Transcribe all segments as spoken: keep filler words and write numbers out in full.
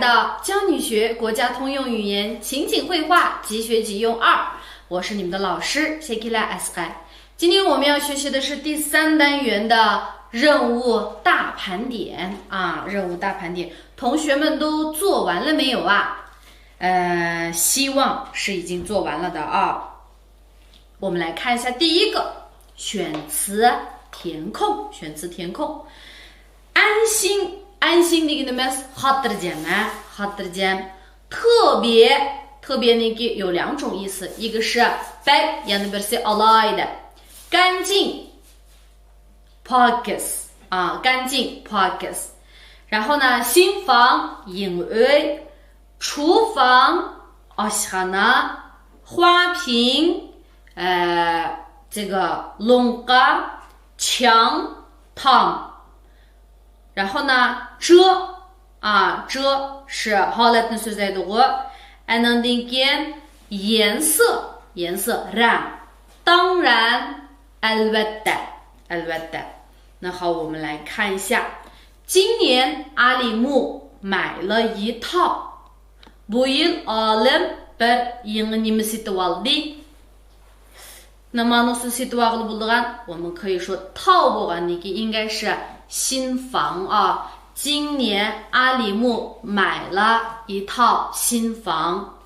到教你学国家通用语言情景会话即学即用二，我是你们的老师谢希拉 Asghar。今天我们要学习的是第三单元的任务大盘点啊，任务大盘点，同学们都做完了没有啊？呃，希望是已经做完了的啊。我们来看一下第一个选词填空，选词填空。 ئەنسىن، ئەنسىن دېگىنىمىز خاتىرجەم، ھە، خاتىرجەم. 特别، 特别نىڭكى 有两种意思، 一个是 بەك، يەنە بىرسى ئالاھىدە. 干净، پاكىز، ئا، 干净، پاكىز. 然后呢، 新房، يېڭى ئۆي. 厨房، ئاشخانا. 花瓶، ئە، 这个 لوڭقا. 墙، تام. 然后呢，这، ئا، 这是 ھالەتنى سۆزلەيدىغۇ. ئەنىڭدىن كېيىن 颜色، 颜色، رەڭ. 当然، ئەلۋەتتە، ئەلۋەتتە. 那好，我们来看一下，今年阿里木买了一套. بۇ يىل ئالىم بىر يېڭى نېمە سېتىۋالدى؟ نېمانى سېتىۋالغىلى بولىدىغان؟ 我们可以说套 بولغاندىن كېيىن 应该是 新房 ئا. 今年阿里木买了一套新房.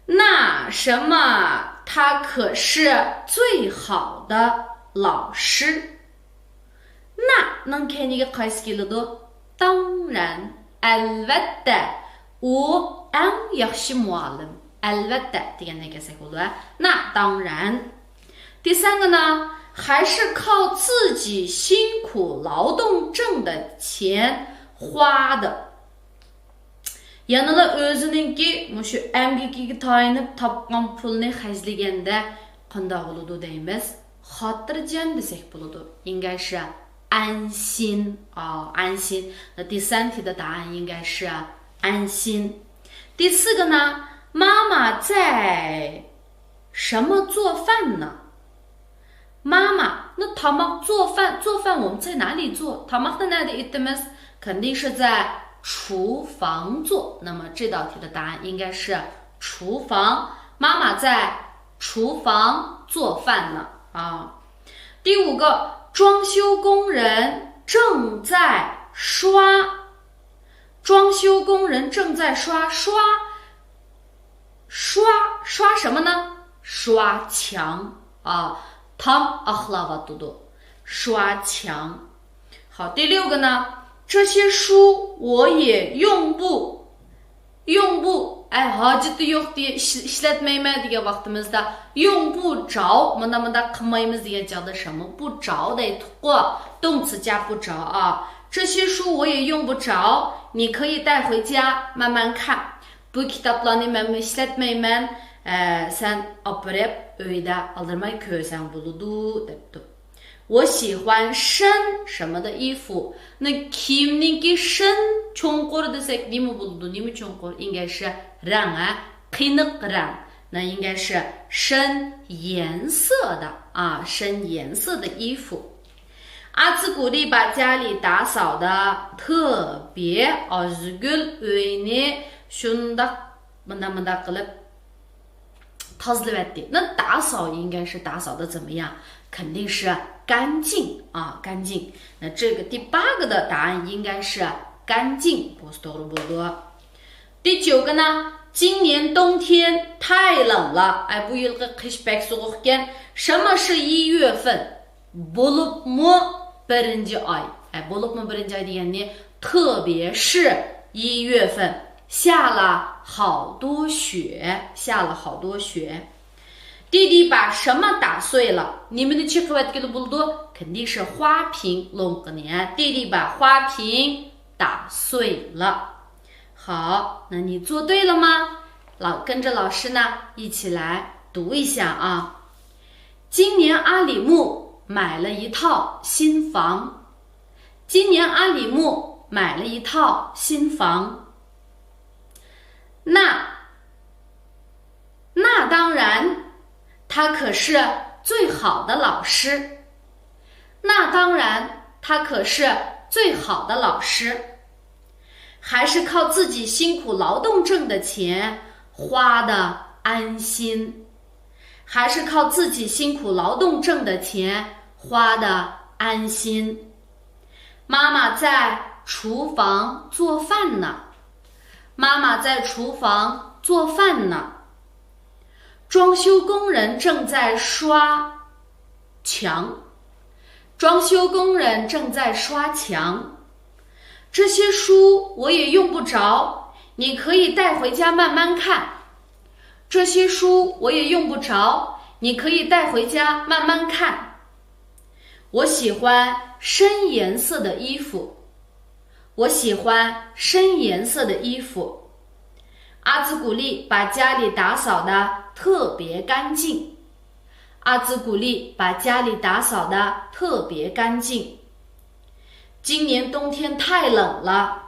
那什么，他可是最好的老师。 نە نىڭ كەينىگە قايسى كېلىدۇ؟ 当然، ئەلۋەتتە، ئۇ ئەڭ ياخشى مۇئەللىم. ئەلۋەتتە دېگەندىن كەلسەك بولىدۇ، ھە؟ 那当然. 第三个呢，还是靠自己辛苦劳动挣的钱花的。 يەنىلا ئۆزىنىڭكى مۇشۇ ئەمگىكىگە تايىنىپ تاپقان پۇلنى خەجلىگەندە قانداق بولىدۇ دەيمىز؟ خاتىرجەم دېسەك بولىدۇ. 应该是 ئەنسىن. ئا، ئەنسىن. 那第三题的答案应该是 ئەنسىن. 第四个呢，妈妈在什么做饭呢？ 妈妈，那 تاماق 做饭، 做饭我们在哪里做؟ تاماقنى نەدە ئېتىمىز؟ 肯定是在厨房做。那么这道题的答案应该是厨房。妈妈在厨房做饭呢。啊，第五个，装修工人正在刷，装修工人正在刷，刷 刷，刷什么呢？刷墙啊，تام ئاقلاۋاتىدۇ. 刷墙. 好，第六个呢，这些书我也用不，用不، ئەي، ھاجىتى يوق دېگەن، ئىش-، ئىشلەتمەيمەن دېگەن ۋاقتىمىزدا، 用不着، مۇنداق مۇنداق قىلمايمىز دېگەن چاغدا 什么不着 دەيدۇققۇ، 动词加不着 ئا. 这些书我也用不着，你可以带回家慢慢看. بۇ كىتابلارنى مەنمۇ ئىشلەتمەيمەن، ئە، سەن ئاپىرىپ ئۆيدە ئالدىرىماي كۆرسەڭ بولىدۇ، دەپتۇ. 我喜欢深什么的衣服. 那 كىيىمنىڭكى 深 چوڭقۇر دېسەك نېمە بولىدۇ؟ نېمە چوڭقۇر؟ 应该是 رەڭ، ھە؟ قېنىق رەڭ. 那应该是深颜色的啊，深颜色的衣服. 阿次古丽把家里打扫得特别 ئازگۈل ئۆينى شۇنداق مۇنداق مۇنداق قىلىپ تازىلىۋەتتى. 那打扫应该是打扫得怎么样？肯定是干净啊，干净. 那这个第八个的答案应该是干净， بولسا توغرا بولىدۇ. 第九个呢，今年冬天太冷了. ئەي، بۇ يىلقى قىش بەك سوغۇق ئىكەن. 什么是一月份؟ بولۇپمۇ بىرىنچى ئاي. ئەي، بولۇپمۇ بىرىنچى ئاي دېگەننى، 特别是一月份 下了好多雪، 下了好多雪. 弟弟把什么打碎了？ نېمىنى چېقىۋەتكىلى بولىدۇ؟ 肯定是花瓶 لوڭقىنى، ھە؟ 弟弟把花瓶打碎了. 好，那你做对了吗？老，跟着老师呢，一起来读一下啊。今年阿里木买了一套新房。今年阿里木买了一套新房。那，那当然，他可是最好的老师。那当然，他可是最好的老师。还是靠自己辛苦劳动挣的钱花的安心，还是靠自己辛苦劳动挣的钱花的安心。妈妈在厨房做饭呢，妈妈在厨房做饭呢。装修工人正在刷墙，装修工人正在刷墙。这些书我也用不着，你可以带回家慢慢看。这些书我也用不着，你可以带回家慢慢看。我喜欢深颜色的衣服，我喜欢深颜色的衣服。阿兹古丽把家里打扫得特别干净。阿兹古丽把家里打扫得特别干净。今年冬天太冷了，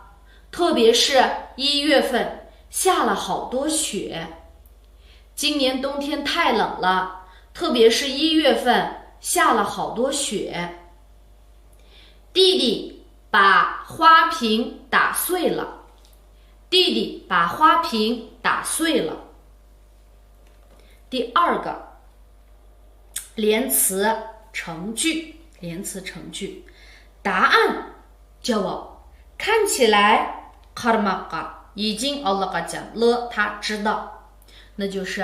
特别是一月份下了好多雪。今年冬天太冷了，特别是一月份下了好多雪。弟弟把花瓶打碎了，弟弟把花瓶打碎了。第二个连词成句，连词成句，答案， جاۋاب. 看起来 قارىماققا، 已经 ئاللىقاچان، 了 他知道. 那就是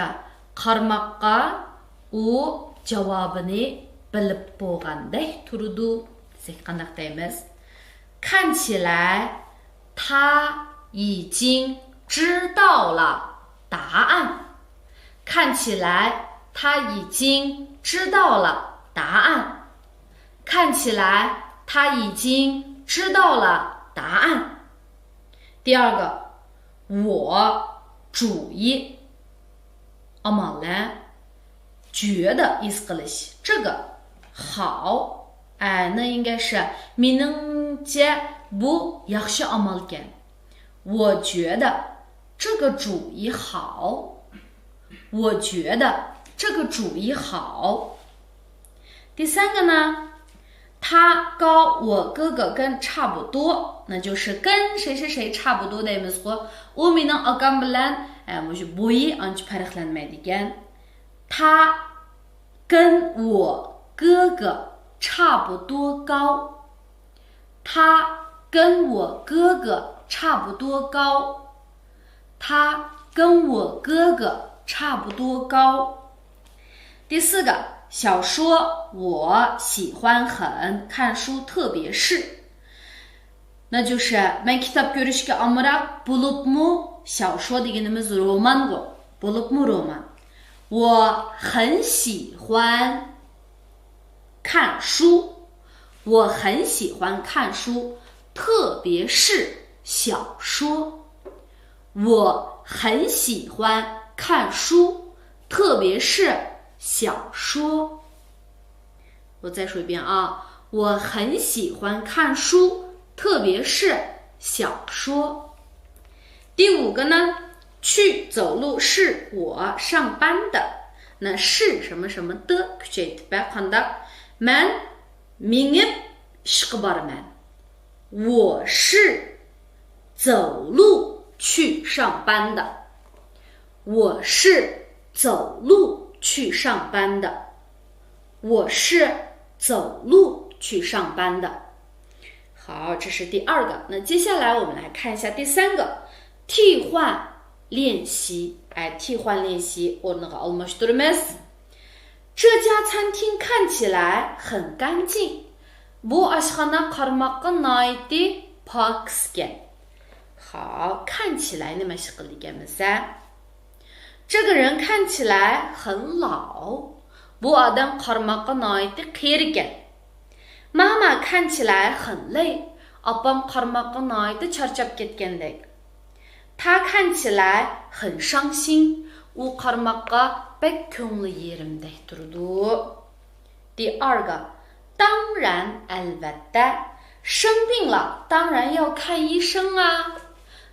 قارىماققا ئۇ جاۋابىنى بىلىپ بولغاندەك تۇرىدۇ. بىز قانداق دەيمىز؟ 看起来 他已经知道了答案。看起来他已经知道了答案。看起来他已经知道了答案。第二个，我主意 ئامال، 觉得 ھېس قىلىش. 这个好，哎，那应该是 مېنىڭچە بۇ ياخشى ئامالكەن. 我觉得这个主意好。我觉得这个主意好。第三个呢，他高我哥哥跟差不多，那就是跟谁谁谁差不多 دەيمىزغۇ. ئۇ مېنىڭ ئاكام بىلەن، ئە، مۇشۇ بويى ئانچە پەرقلەنمەيدىكەن. 他跟我哥哥差不多高。他跟我哥哥差不多高。他跟我哥哥差不多高。第四个，小说我喜欢很，看书特别是。 那就是 مەن كىتاب كۆرۈشكە ئامراق، بولۇپمۇ 小说 دېگىنىمىز رومانغۇ، بولۇپمۇ رومان. 我很喜欢看书，我很喜欢看书，特别是小说。我很喜欢看书，特别是小说。 我再说一遍啊，我很喜欢看书，特别是小说。第五个呢，去走路是我上班的，那是什么什么的 كۈچەيتىپ قانداق؟ مەن مېڭىپ ئىشقا بارىمەن. 我是走路去上班的。我是走路去上班的。我是走路去上班的。好，这是第二个。那接下来我们来看一下第三个，替换练习。哎，替换练习 ئورنىغا ئالماشتۇرىمىز. 这家餐厅看起来很干净. بۇ ئاشخانا قارىماققا ناھايىتى پاكىزكەن. 好، 看起来 نېمە ئىش قىلىدىكەنمىز ھە؟ 这个人看起来很老. بۇ ئادەم قارىماققا ناھايىتى قېرىكەن. 妈妈看起来很累. ئاپام قارىماققا ناھايىتى چارچاپ كەتكەندەك. 他看起来很伤心. ئۇ قارىماققا بەك كۆڭلى يېرىمدەك تۇرىدۇ. 第二个，当然، ئەلۋەتتە. 生病了，当然要看医生啊.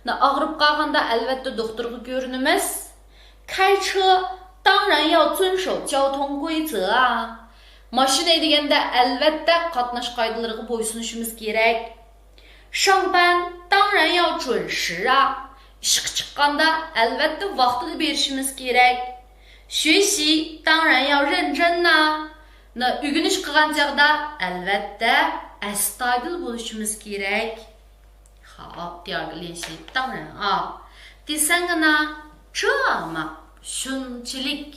那 ئاغرىپ قالغاندا ئەلۋەتتە دوختۇرغا كۆرۈنىمىز. 开车，当然要遵守交通规则啊. ماشىنا ھەيدىگەندە ئەلۋەتتە قاتناش قائىدىلىرىغا بويسۇنۇشىمىز كېرەك. 上班当然要准时啊. ئىشقا چىققاندا ئەلۋەتتە ۋاقتىدا بېرىشىمىز كېرەك. 学习当然要认真呐. ئۆگىنىش قىلغان چاغدا ئەلۋەتتە ئەستايىدىل بولۇشىمىز كېرەك. 好，第二个练习当然啊。第三个呢，这么 شۇنچىلىك.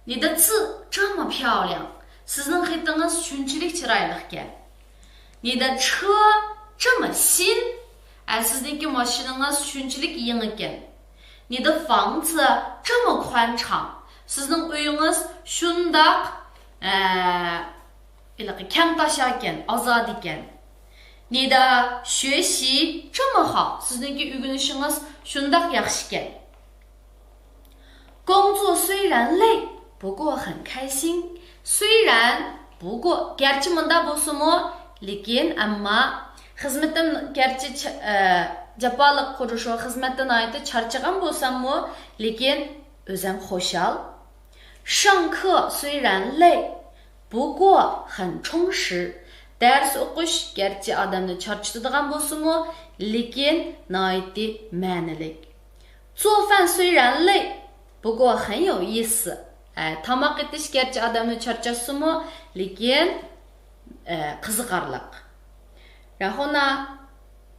你的字这么漂亮. سىزنىڭ خېتىڭىز شۇنچىلىك چىرايلىقكەن. 你的车这么新. ئە، سىزنىڭكى ماشىنىڭىز شۇنچىلىك يېڭىكەن. 你的房子这么宽敞. سىزنىڭ ئۆيىڭىز شۇنداق، ئە، ھېلىقى كەڭ تاشاكەن، ئازادىكەن. 你的学习这么好. سىزنىڭكى ئۆگىنىشىڭىز شۇنداق ياخشىكەن. 工作虽然累，不过很开心。虽然، 不过, گەرچە مۇنداق بولسىمۇ، لېكىن، ئەمما، خىزمىتىم گەرچە چ-، ئە، جاپالىق، خۇشۇ، خىزمەتتە ناھايىتى چارچىغان بولساممۇ، لېكىن ئۆزۈم خۇشال. 上课虽然累，不过很充实. دەرس ئوقۇش گەرچە ئادەمنى چارچىتىدىغان بولسىمۇ، لېكىن ناھايىتى مەنىلىك. 做饭虽然累，不过很有意思. ئە، تاماق ئېتىش گەرچە ئادەمنى چارچاتسىمۇ، لېكىن، ئە، قىزىقارلىق. 然后呢，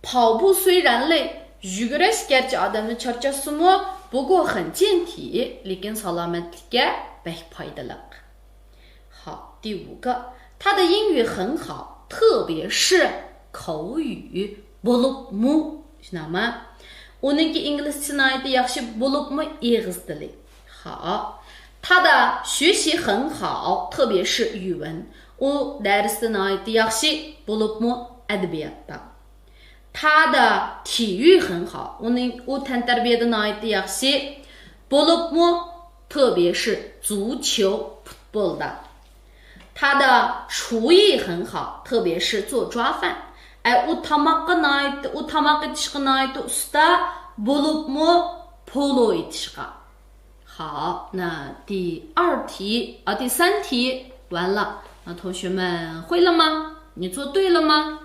跑步虽然累، يۈگۈرۈش گەرچە ئادەمنى چارچاتسىمۇ، 不过很健体, لېكىن سالامەتلىككە بەك پايدىلىق. 好，第五个，他的英语很好，特别是口语 بولۇپمۇ، شۇنداقمۇ؟ ئۇنىڭكى ئىنگلىزچىسى ناھايىتى ياخشى، بولۇپمۇ ئېغىز تىلى. 好，他的学习很好，特别是语文. ئۇ دەرستە ناھايىتى ياخشى، بولۇپمۇ ئەدەبىياتتا. 他的体育很好. ئۇنىڭ، ئۇ تەنتەربىيەدە ناھايىتى ياخشى، بولۇپمۇ، 特别是足球، پۇتبولدا. 他的厨艺很好，特别是做抓饭. ئە، ئۇ تاماققا ناھايىتى، ئۇ تاماق ئېتىشقا ناھايىتى ئۇستا، بولۇپمۇ پولو ئېتىشقا. 好，那第二题，啊，第三题完了。那同学们会了吗？你做对了吗？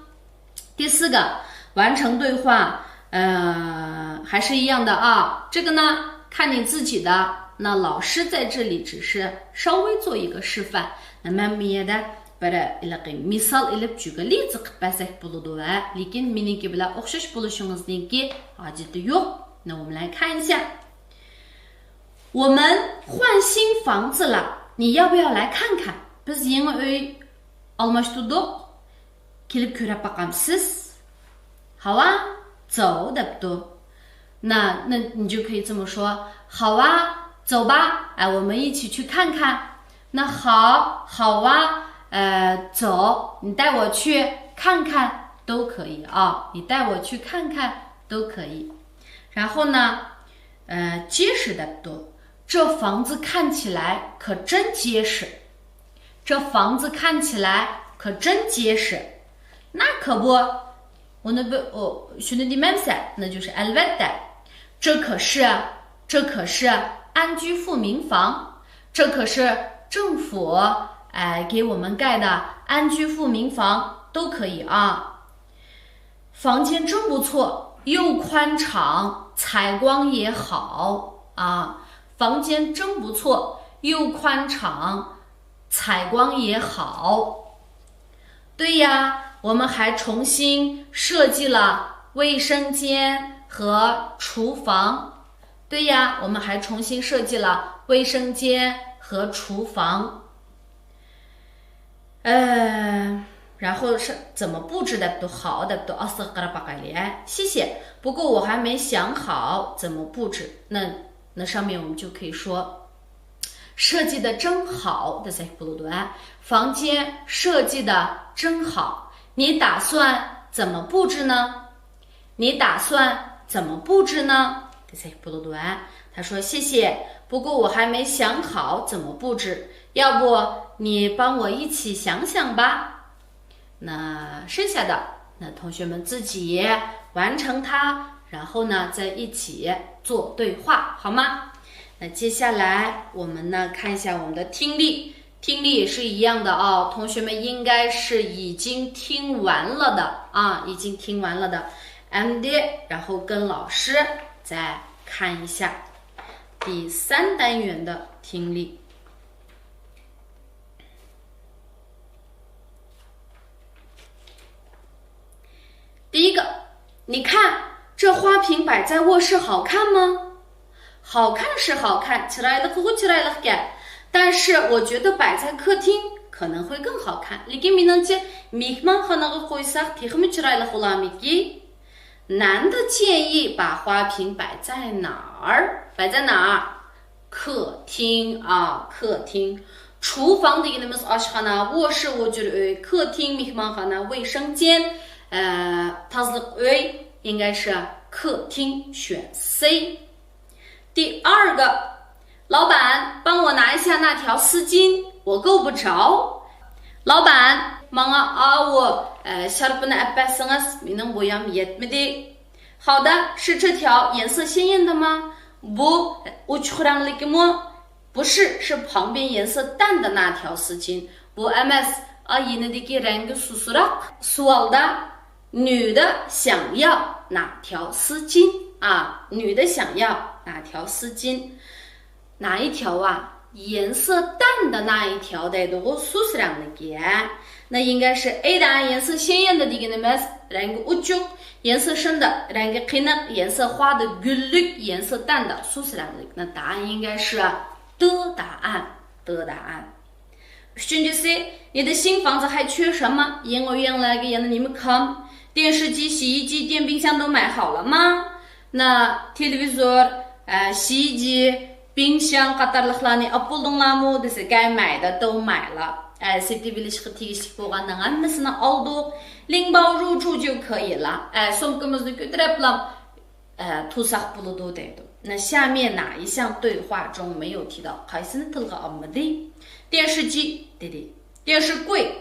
第四个，完成对话，呃，还是一样的啊。这个呢，看你自己的。那老师在这里只是稍微做一个示范。那么 مەن بۇ يەردە بىر ھېلىقى مىسال ئېلىپ، 举个例子 قىلىپ بەرسەك بولىدۇ ۋە، لېكىن مېنىڭكى بىلەن ئوخشاش بولۇشىڭىزنىڭكى ھاجىتى يوق. 那我们来看一下。 我们换新房子了，你要不要来看看？ بىز يېڭى ئۆي ئالماشتۇردۇق. كېلىپ كۆرۈپ باقامسىز؟ 好啊，走 دەپتۇ. 那，那你就可以这么说，好啊，走吧，哎，我们一起去看看。 那好，好啊，呃，走，你带我去看看都可以啊，你带我去看看都可以。 然后呢，呃，结实 دەپتۇ. 这房子看起来可真结实。 这房子看起来可真结实。 那可不，ئۇنى بۇ، ئۇ، شۇنى دېمەمسە، 那就是 ئەلۋەتتە. 这可是，这可是安居富民房。 这可是政府，哎，给我们盖的安居富民房，都可以啊。 房间真不错，又宽敞，采光也好啊。 房间真不错，又宽敞，采光也好。 对呀，我们还重新设计了卫生间和厨房。 对呀，我们还重新设计了卫生间和厨房。 呃，然后是怎么布置的都好的都 ئاستىغا قاراپ باقايلى. 谢谢，不过我还没想好怎么布置。 那，那上面我们就可以说， 设计得真好 دېسەك بولىدۇ. 房间设计得真好，你打算怎么布置呢？ 你打算怎么布置呢？ دېسەك بولىدۇ. 他说谢谢，不过我还没想好怎么布置，要不你帮我一起想想吧。 那剩下的，那同学们自己完成它，然后呢，再一起做对话，好吗？那接下来我们呢，看一下我们的听力。听力也是一样的啊，同学们应该是已经听完了的啊，已经听完了的。ئەمدى 然后跟老师再看一下第三单元的听力。第一个，你看，这花瓶摆在卧室好看吗？好看是好看， چىرايلىقغۇ چىرايلىقكەن. 但是我觉得摆在客厅可能会更好看. لېكىن مېنىڭچە، مېھمانخانىغا قويساق تېخىمۇ چىرايلىق بولارمىكى؟ 男的建议把花瓶摆在哪儿？摆在哪儿？ 客厅啊，客厅。 厨房 دېگىنىمىز ئاشخانا، 卧室 ھۇجرا ئۆي، 客厅 مېھمانخانا، 卫生间 ئە، تازىلىق ئۆي، 应该是客厅 选C. 第二个，老板，帮我拿一下那条丝巾，我够不着。 老板، ماڭا ئاۋۇ، ئە، شارپىنى ئەپ بەرسىڭىز، مېنىڭ بويام يەتمىدى. 好的，是这条颜色鲜艳的吗？ بۇ ئوچۇق رەڭلىكىمۇ؟ 不是，是旁边颜色淡的那条丝巾. بۇ ئەمەس، ئا، يېنىدىكى رەڭگى سۇسراق، سۇس ھالدا. 女的想要那条丝巾啊， 女的想要那条丝巾. 哪一条啊？ 颜色淡的那一条 دەيدىغۇ، سۇس رەڭلىكى. 那应该是 A 答案، 颜色鲜艳的 دېگىنىمىز رەڭگى ئوچۇق، 颜色深的 رەڭگى قېنىق، 颜色花的 گۈللۈك، 颜色淡的 سۇس رەڭلىك. 那答案应该是 D 答案， D 答案. ئۈچىنچىسى، 你的新房子还缺什么؟ يېڭى ئۆيۈڭلارگە يەنە نېمە كام؟ 电视机、洗衣机、电冰箱都买好了吗؟ 那 تېلېۋىزور، ئە، 洗衣机، 冰箱 قاتارلىقلارنى ئاپ بولدۇڭلارمۇ دېسە، 该买的都买了. ئە، سېتىۋېلىشقا تېگىشلىك بولغاننىڭ ھەممىسىنى ئالدۇق. 拎包入住就可以了. ئە، سومكىمىزنى كۆتۈرۈپلا، ئە، تۇرساق بولىدۇ دەيدۇ. 那下面哪一项对话中没有提到؟ قايسىنى تىلغا ئالمىدى؟ 电视机 دېدى. 电视柜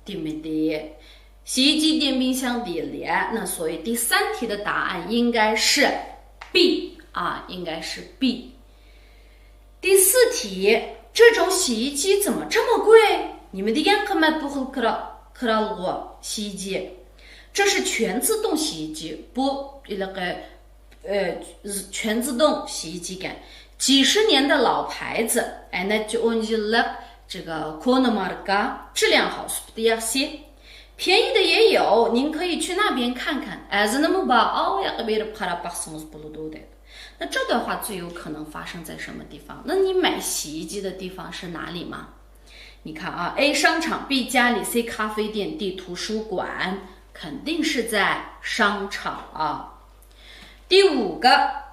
دېمىدى. 洗衣机、电冰箱 دېيىلدى. 那所以第三题的答案应该是 B 啊，应该是 B. 第四题，这种洗衣机怎么这么贵？ نېمە دېگەن قىممەت بۇ خىل كىرا-، كىرئالغۇ، 洗衣机. 这是全自动洗衣机. بۇ ھېلىقى ئە، 全自动洗衣机 كەن. 几十年的老牌子. ئەي، نەچچە ئون يىللىق 这个 كونا ماركا، 质量好، سۈپىتى ياخشى. 便宜的也有，您可以去那边看看. ئەرزىنىمۇ بار، ئاۋۇ ياققا بېرىپ قاراپ باقسىڭىز بولىدۇ دەيدۇ. 那这段话最有可能发生在什么地方？ 那你买洗衣机的地方是哪里吗？ 你看啊，A 商场， B 家里， C 咖啡店， D 图书馆，肯定是在商场啊。第五个，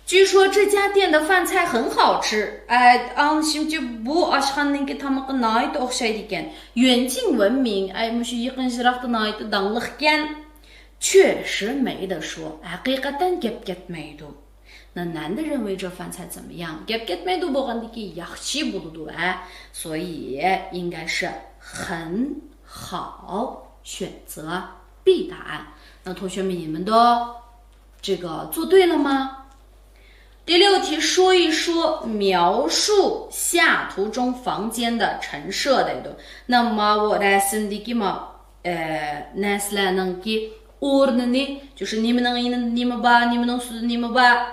据说这家店的饭菜很好吃. ئەي، ئاڭلىشىمچە بۇ ئاشخانىنىڭكى تامىقى ناھايىتى ئوخشايدىكەن. 远近闻名. ئەي، مۇشۇ يېقىن يىراقتا ناھايىتى داڭلىقكەن. 确实没得说. ھەقىقەتەن گەپ كەتمەيدۇ. 那男的认为这饭菜怎么样؟ گەپ كەتمەيدۇ بولغاندىكى ياخشى بولىدۇ ھە. 所以应该是很好，选择 B 答案。那同学们，你们都这个做对了吗？第六题，说一说描述下图中房间的陈设 دەيدۇ. 那么 رەسىمدىكى ما ئە، نەرسىلەرنىڭكى ئورنىنى، 就是 نېمىنىڭ يېنىدا نېمە بار، نېمىنىڭ ئۈستىدە نېمە بار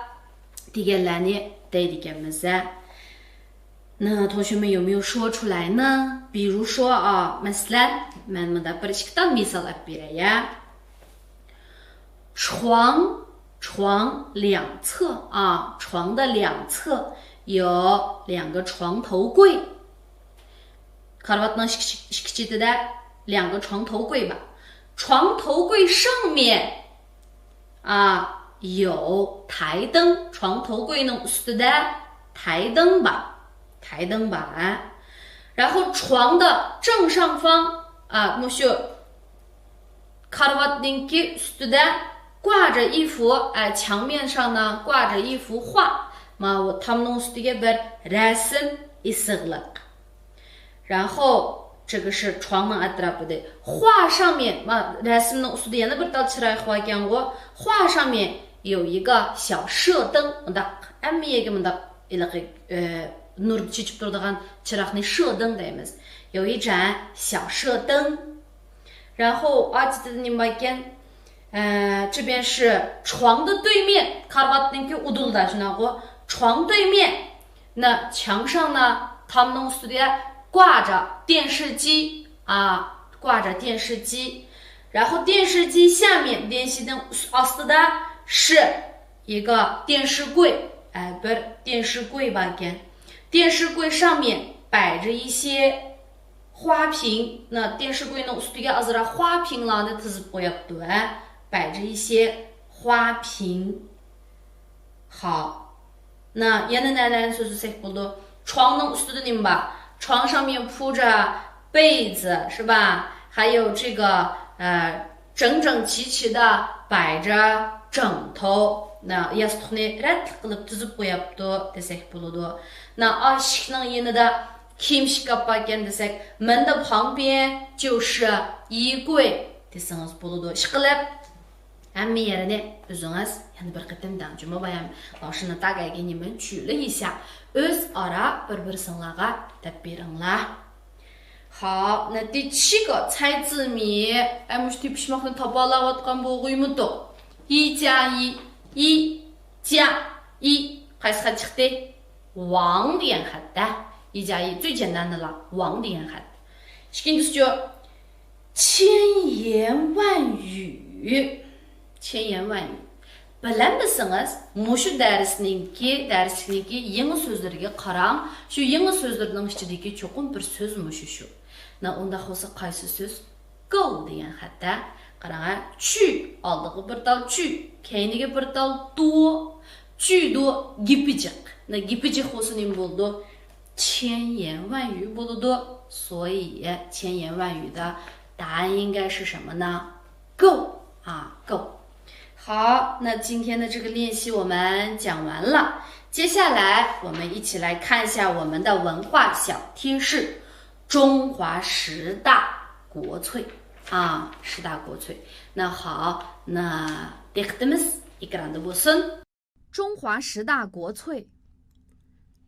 دېگەنلەرنى دەيدىكەنمىز ھە. 那同学们有没有说出来呢？ 比如说啊، مەسىلەن، مەن مۇنداق بىر ئىككى تال مىسال ئېلىپ بېرەي ھە. 床، 床两侧啊, 床的两侧有两个床头柜. كارىۋاتنىڭ ئىككى، ئىككى چېتىدە 两个床头柜 بار. 床头柜上面 ئا، 有台灯. 床头柜نىڭ ئۈستىدە 台灯 بار. 台灯 بار ھە. 然后床的正上方 ئا، مۇشۇ كارىۋاتنىڭكى ئۈستىدە 挂着一幅، ئە، 墙面上呢挂着一幅画. ماۋۇ تامنىڭ ئۈستىگە بىر رەسىم ئېسىقلىق. 然后这个是床 نىڭ ئەتراپىدا. 画上面، ما، رەسىمنىڭ ئۈستىدە يەنە بىر تال چىرايلىق باركەنغۇ. 画上面有一个小射灯. مۇنداق، ھەممە يەرگە مۇنداق ھېلىقى، ئە، نۇر چېچىپ تۇرىدىغان چىراغنى 射灯 دەيمىز. 有一盏小射灯. 然后 ئارتىسىدا نېمە باركەن؟ ئە، 这边是床的对面، كارىۋاتنىڭكى ئۇدۇلىدا، شۇنداققۇ؟ 床对面. 那墙上呢، تامنىڭ ئۈستىدە 挂着电视机, 啊, 挂着电视机. 然后电视机下面, 电视机 ئاستىدا 是一个电视柜, ئە, بىر 电视柜 باركەن. 电视柜上面摆着一些 花瓶, 那电视柜نىڭ ئۈستىگە ئازراق 花瓶لارنى تىزىپ قويۇپتۇ، ھە. 摆着一些花瓶. 好. 那 يەنە نەلەرنى سۆزلىسەك بولىدۇ؟ 床نىڭ ئۈستىدە نېمە بار؟ 床上面铺着被子，是吧？还有这个，呃，整整齐齐的摆着枕头. 那 ياستۇقنى رەتلىك قىلىپ تىزىپ قويۇپتۇ دېسەك بولىدۇ. 那 ئا ئىشىكنىڭ يېنىدا كىيىم شىكاپ باركەن دېسەك، 门的旁边就是衣柜 دېسىڭىز بولىدۇ. ئىشقىلىپ، ھەممە يېرىنى ئۆزىڭىز يەنە بىر قېتىم دەڭ جۇمۇ بايام. 老师呢，大概给你们举了一下. ئۆزئارا بىر-بىرسىڭلارغا دەپ بېرىڭلار. 好，那第七个猜字谜. ئەي، مۇشۇ تېپىشماقنى تاپالاۋاتقان بولغۇيمىدۇق؟ 一加一، 一加一. قايسى خەت چىقتى؟ 王 دېگەن خەت-تە. 一加一 最简单的了. 王 دېگەن خەت. ئىككىنچىسىچۇ؟ 千言万语. 千言万语. بىلەلمىسىڭىز، مۇشۇ دەرسنىڭكى، دەرسلىكنىڭكى يېڭى سۆزلىرىگە قاراڭ. شۇ يېڭى سۆزلىرىنىڭ ئىچىدىكى چوقۇم بىر سۆز مۇشۇ شۇ. نە، ئۇنداق بولسا قايسى سۆز؟ 够 دېگەن خەت-تە. قاراڭ ھە، 去 ئالدىغا بىر تال 去، كەينىگە بىر تال 多. 巨多، گېپى جىق. نە، گېپى جىق بولسا نېمە بولىدۇ؟ 千言万语 بولىدۇ. 所以 千言万语的答案应该是什么呢？够 啊，够. 好，那今天的这个练习我们讲完了，接下来我们一起来看一下我们的文化小贴士：中华十大国粹啊，十大国粹。那好，那 دىققىتىمىز ئېكراندا بولسۇن. 中华十大国粹.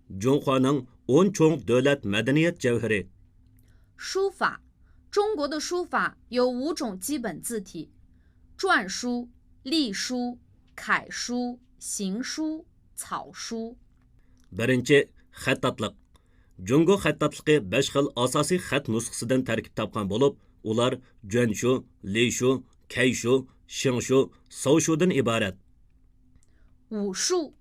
جۇڭخۇانىڭ ئون چوڭ دۆلەت مەدەنىيەت جەۋھىرى. 书法. 中国的书法有五种基本字体：篆书、隶书、楷书、行书、草书. بىرىنچى، خەتتاتلىق. جۇڭگو خەتتاتلىقى بەش خىل ئاساسىي خەت نۇسخىسىدىن تەركىب تاپقان بولۇپ، ئۇلار جۈەنشۇ، لىشۇ، كەيشۇ، شىڭشۇ، ساۋشۇدىن ئىبارەت. 武术.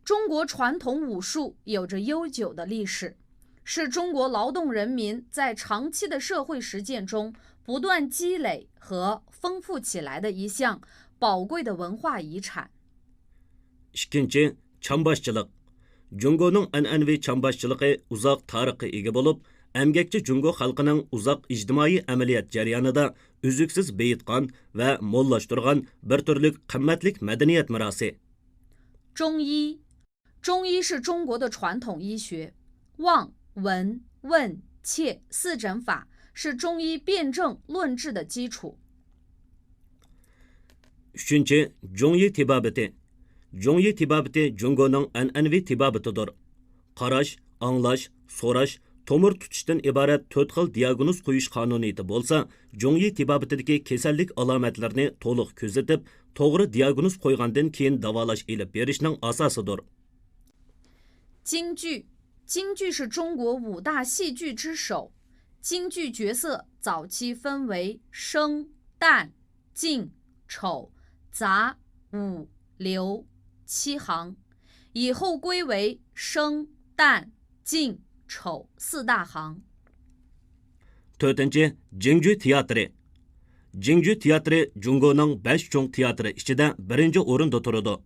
中国传统武术有着悠久的历史，是中国劳动人民在长期的社会实践中不断积累和丰富起来的一项宝贵的文化遗产。 ئىككىنچى، چامباشچىلىق. جۇڭگونىڭ ئەنئەنىۋى چامباشچىلىقى ئۇزاق تارىخقا ئىگە بولۇپ، ئەمگەكچى جۇڭگو خەلقىنىڭ ئۇزاق ئىجتىمائىي ئەمەلىيەت جەريانىدا ئۈزلۈكسىز بېيىتقان ۋە موللاشتۇرغان بىر تۈرلۈك قىممەتلىك مەدەنىيەت مىراسى. 中医. 中医是中国的传统医学，望、闻、问、切四诊法是中医辨证论治的基础。 ئۈچىنچى، جۇڭيى تېبابىتى. جۇڭيى تېبابىتى جۇڭگونىڭ ئەنئەنىۋى تېبابىتىدۇر. قاراش، ئاڭلاش، سوراش، تومۇر تۇتۇشتىن ئىبارەت تۆت خىل دىياگنوز قويۇش قانۇنىيىتى بولسا، جۇڭيى تېبابىتىدىكى كېسەللىك ئالامەتلىرىنى تولۇق كۆزىتىپ، توغرا دىياگنوز قويغاندىن كېيىن داۋالاش ئېلىپ بېرىشنىڭ ئاساسىدۇر. 京剧. 京剧是中国五大戏剧之首。京剧角色早期分为生、旦、净、丑、杂、武、流七行，以后归为生、旦、净、丑四大行。 تۆتىنچى، جىڭجۈ تىياتىرى. جىڭجۈ تىياتىرى جۇڭگونىڭ بەش چوڭ تىياتىرى ئىچىدە بىرىنچى ئورۇندا تۇرىدۇ.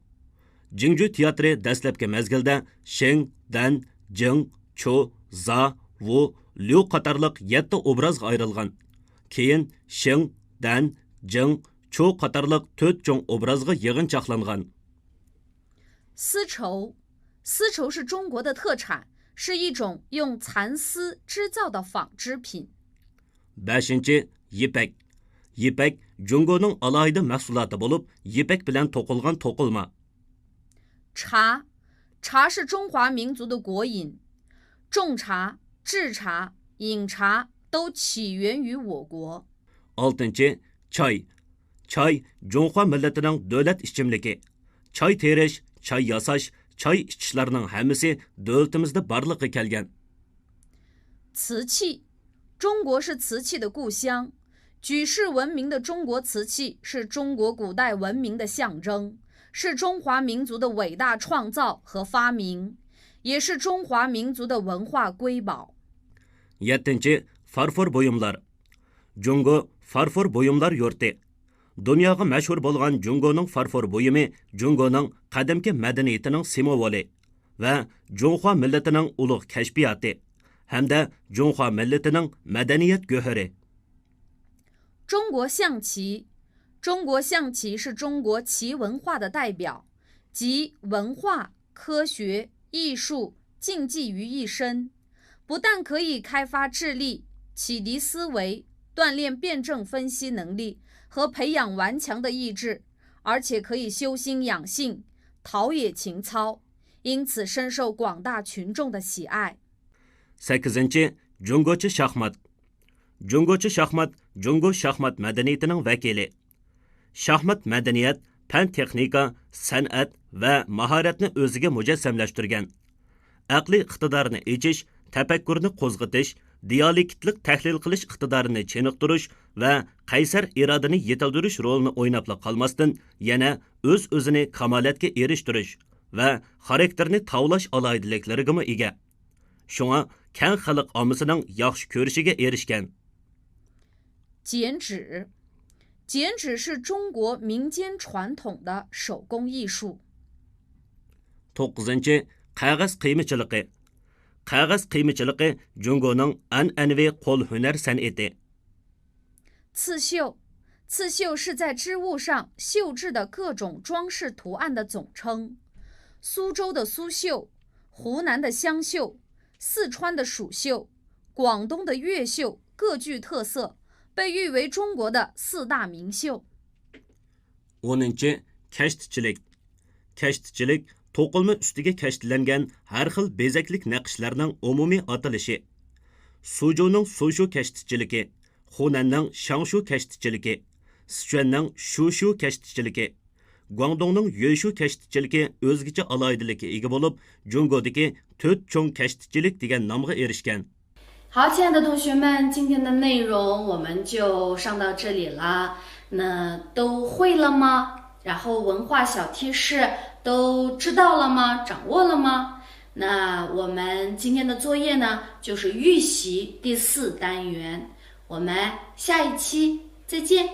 جىڭجۈ تىياتىرى دەسلەپكى مەزگىلدە شېڭ، دەن، جىڭ، چو، زا، ۋۇ، ليۇ قاتارلىق يەتتە ئوبرازغا ئايرىلغان. كېيىن شېڭ، دەن، جىڭ، چو قاتارلىق تۆت چوڭ ئوبرازغا يىغىنچاقلانغان. 丝绸. 丝绸是中国的特产，是一种用蚕丝织造的纺织品。 بەشىنچى، يىپەك. يىپەك جۇڭگونىڭ ئالاھىدە مەھسۇلاتى بولۇپ، يىپەك بىلەن توقۇلغان توقۇلما. 茶. 茶是中华民族的国饮，种茶、制茶、饮茶都起源于我国。 ئالتىنچى، چاي. چاي جۇڭخۇا مىللىتىنىڭ دۆلەت ئىچىملىكى. چاي تېرىش، چاي ياساش، چاي ئىچىشلارنىڭ ھەممىسى دۆلىتىمىزدە بارلىققا كەلگەن. 瓷器，中国是瓷器的故乡。举世闻名的中国瓷器是中国古代文明的象征，是中华民族的伟大创造和发明，也是中华民族的文化瑰宝。 يەتتىنچى، فارفور بۇيۇملار. جۇڭگو فارفور بۇيۇملار يۇرتى. دۇنياغا مەشھۇر بولغان جۇڭگونىڭ فارفور بۇيۇمى جۇڭگونىڭ قەدىمكى مەدەنىيىتىنىڭ سىمۋولى ۋە جۇڭخۇا مىللىتىنىڭ ئۇلۇغ كەشپىياتى ھەمدە جۇڭخۇا مىللىتىنىڭ مەدەنىيەت گۆھىرى. 中国象棋，中国象棋是中国棋文化的代表，集文化、科学、艺术、竞技于一身，不但可以开发智力、启迪思维、锻炼辩证分析能力和培养顽强的意志，而且可以修心养性、陶冶情操，因此深受广大群众的喜爱。 سەككىزىنچى، جۇڭگوچە شاھمات. جۇڭگوچە شاھمات جۇڭگو شاھمات مەدەنىيىتىنىڭ ۋەكىلى. شاھمات مەدەنىيەت، پەن-تېخنىكا، سەنئەت ۋە ماھارەتنى ئۆزىگە مۇجەسسەملەشتۈرگەن. ئەقلىي ئىقتىدارنى ئېچىش، تەپەككۇرنى قوزغىتىش، دىيالېكتلىق تەھلىل قىلىش ئىقتىدارىنى چېنىقتۇرۇش ۋە قەيسەر ئىرادىنى يېتىلدۈرۈش رولىنى ئويناپلا قالماستىن، يەنە ئۆز-ئۆزىنى كامالەتكە ئېرىشتۈرۈش ۋە خاراكتېرنى تاۋلاش ئالاھىدىلىكلىرىگىمۇ ئىگە. شۇڭا كەڭ خەلق ئاممىسىنىڭ ياخشى كۆرۈشىگە ئېرىشكەن. 剪纸，剪纸是中国民间传统的手工艺术。 توققۇزىنچى، قەغەز قىيمىچىلىقى. قەغەز قىيمىچىلىقى جۇڭگونىڭ ئەنئەنىۋى قول ھۈنەر سەنئىتى. 刺绣，刺绣是在织物上绣制的各种装饰图案的总称。苏州的苏绣、湖南的湘绣、四川的蜀绣、广东的越绣各具特色，被誉为中国的四大名绣。 ئونىنچى، كەشتىچىلىك. كەشتىچىلىك توقۇلما ئۈستىگە كەشتىلەنگەن ھەر خىل بېزەكلىك نەقىشلەرنىڭ ئومۇمىي ئاتىلىشى. سۇجۇنىڭ سۇشۇ كەشتىچىلىكى، خۇنەننىڭ شاڭشۇ كەشتىچىلىكى، سىچۈەننىڭ شۇشۇ كەشتىچىلىكى، گۇاڭدۇڭنىڭ يۆشۇ كەشتىچىلىكى ئۆزگىچە ئالاھىدىلىككە ئىگە بولۇپ، جۇڭگودىكى تۆت چوڭ كەشتىچىلىك دېگەن نامغا ئېرىشكەن. 好，亲爱的同学们，今天的内容我们就上到这里了。那都会了吗？然后文化小贴士都知道了吗？掌握了吗？那我们今天的作业呢，就是预习第四单元。我们下一期再见。